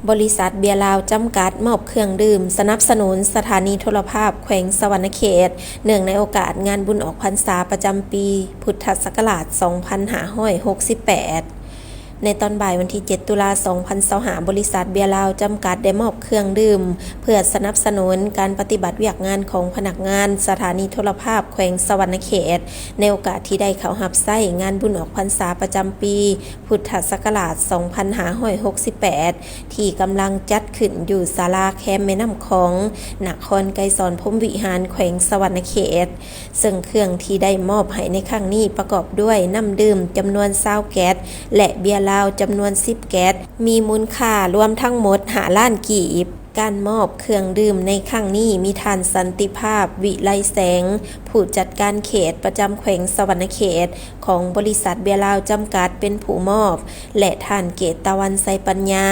ບໍລິສັດເບຍລາວຈຳກັດ ມອບເຄື່ອງດື່ມສະໜັບສະໜູນສະຖານີໂທລະພາບແຂວງສະຫວັນນະເຂດ ເນື່ອງໃນໂອກາດງານບຸນອອກພັນສາປະຈຳປີພຸດທະສັກກະລາດສອງພັນຫ້າຮ້ອຍຫົກສິບແປດ. ໃນຕອນບ່າຍວັນທີເຈັດ ຕຸລາ ສອງພັນຊາວຫ້າ ບໍລິສັດເບຍລາວຈຳກັດໄດ້ມອບເຄື່ອງດື່ມ ເພື່ອສະໜັບສະໜູນການປະຕິບັດວຽກງານຂອງພະນັກງານສະຖານີໂທລະພາບແຂວງສະຫວັນນະເຂດ ໃນໂອກາດທີ່ໄດ້ເຂົ້າຮັບໃຊ້ງານບຸນອອກພັນສາປະຈຳປີ ພຸດທະສັກກະລາດສອງພັນຫ້າຮ້ອຍຫົກສິບແປດ ທີ່ກຳລັງຈັດຂຶ້ນຢູ່ສາລາແຄມແມ່ນ້ຳຂອງ ນະຄອນໄກສອນພົມວິຫານ ແຂວງສະຫວັນນະເຂດ. ເຊິ່ງເຄື່ອງທີ່ໄດ້ມອບໃຫ້ໃນຄັ້ງນີ້ປະກອບດ້ວຍນ້ຳດື່ມຈຳນວນຊາວແກັດ ແລະ ເບຍລາວຈຳນວນສິບແກັດ ມີມູນຄ່າລວມທັງໝົດຫ້າລ້ານກີບ. ການມອບເຄື່ອງດື່ມໃນຄັ້ງນີ້ມີທ່ານ ສັນຕິພາບ ວິໄລແສງ ຜູ້ຈັດການເຂດປະຈຳແຂວງສະຫວັນນະເຂດ ຂອງບໍລິສັດເບຍລາວຈຳກັດ ເປັນຜູ້ມອບ ແລະ ທ່ານ ເກດຕະວັນ ໄຊປັນຍາ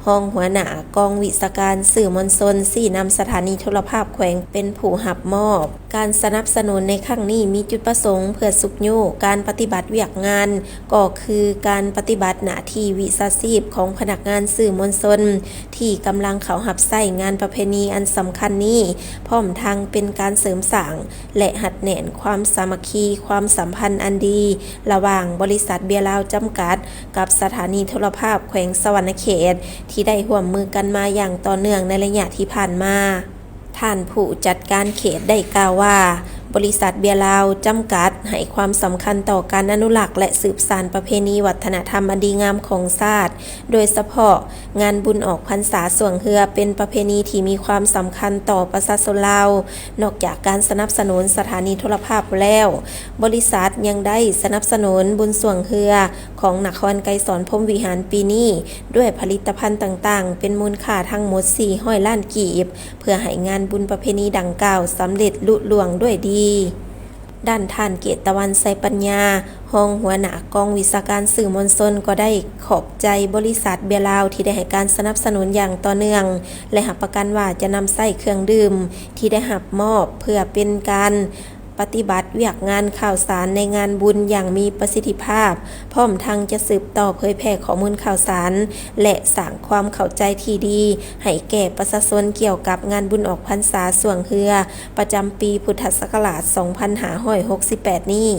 ຮອງຫົວໜ້າກອງວິຊາການສື່ມວນຊົນ ຊີ້ນຳສະຖານີໂທລະພາບແຂວງ ເປັນຜູ້ຮັບມອບ. ການສະໜັບສະໜູນໃນຄັ້ງນີ້ມີຈຸດປະສົງເພື່ອຊຸກຍູ້ການປະຕິບັດວຽກງານ ກໍຄືການປະຕິບັດໜ້າທີ່ວິຊາຊີບຂອງພະນັກງານສື່ມວນຊົນ ທີ່ກຳລັງເຂົ້າຮັບໃຊ້ງານປະເພນີອັນສຳຄັນນີ້, ພ້ອມທັງເປັນການເສີມສ້າງ ແລະ ຮັດແໜ້ນຄວາມສາມັກຄີ, ຄວາມສຳພັນອັນດີ ລະຫວ່າງບໍລິສັດເບຍລາວຈຳກັດ ກັບສະຖານີໂທລະພາບແຂວງສະຫວັນນະເຂດ ທີ່ໄດ້ຮ່ວມມືກັນມາຢ່າງຕໍ່ເນື່ອງໃນໄລຍະທີ່ຜ່ານມາ. ທ່ານຜູ້ຈັດການເຂດໄດ້ກ່າວວ່າ, ບໍລິສັດເບຍລາວຈຳກັດໃຫ້ຄວາມສຳຄັນຕໍ່ການອະນຸລັກ ແລະ ສືບສານປະເພນີວັດທະນະທຳອັນດີງາມຂອງຊາດ, ໂດຍສະເພາະງານບຸນອອກພັນສາຊ່ວງເຮືອ ເປັນປະເພນີທີ່ມີຄວາມສຳຄັນຕໍ່ປະຊາຊົນລາວ. ນອກຈາກການສະໜັບສະໜູນສະຖານີໂທລະພາບແລ້ວ, ບໍລິສັດຍັງໄດ້ສະໜັບສະໜູນບຸນຊ່ວງເຮືອຂອງນະຄອນໄກສອນພົມວິຫານປີນີ້ ດ້ວຍຜະລິດຕະພັນຕ່າງໆ ເປັນມູນຄ່າທັງໝົດສີ່ຮ້ອຍລ້ານກີບ ເພື່ອໃຫ້ງານບຸນປະເພນີດັ່ງກ່າວສຳເລັດລຸລ່ວງດ້ວຍດີ. ດ້ານທ່ານ ເກດຕະວັນ ໄຊປັນຍາ ຮອງຫົວໜ້າກອງວິຊາການສື່ມວນຊົນ ກໍໄດ້ຂອບໃຈບໍລິສັດເບຍລາວ ທີ່ໄດ້ໃຫ້ການສະໜັບສະໜູນຢ່າງຕໍ່ເນື່ອງ ແລະ ຮັບປະກັນວ່າຈະນຳໃຊ້ເຄື່ອງດື່ມທີ່ໄດ້ຮັບມອບ ເພື່ອເປັນການປະຕິບັດວຽກງານຂ່າວສານໃນງານບຸນຢ່າງມີປະສິດທິພາບ, ພ້ອມທັງຈະສືບຕໍ່ເຜີຍແຜ່ຂໍ້ມູນຂ່າວສານ ແລະ ສ້າງຄວາມເຂົ້າໃຈທີ່ດີໃຫ້ແກ່ປະຊາຊົນກ່ຽວກັບງານບຸນອອກພັນສາຊ່ວງເຮືອ ປະຈຳປີພຸດທະສັກກະລາດສອງພັນຫ້າຮ້ອຍຫົກສິບແປດນີ້.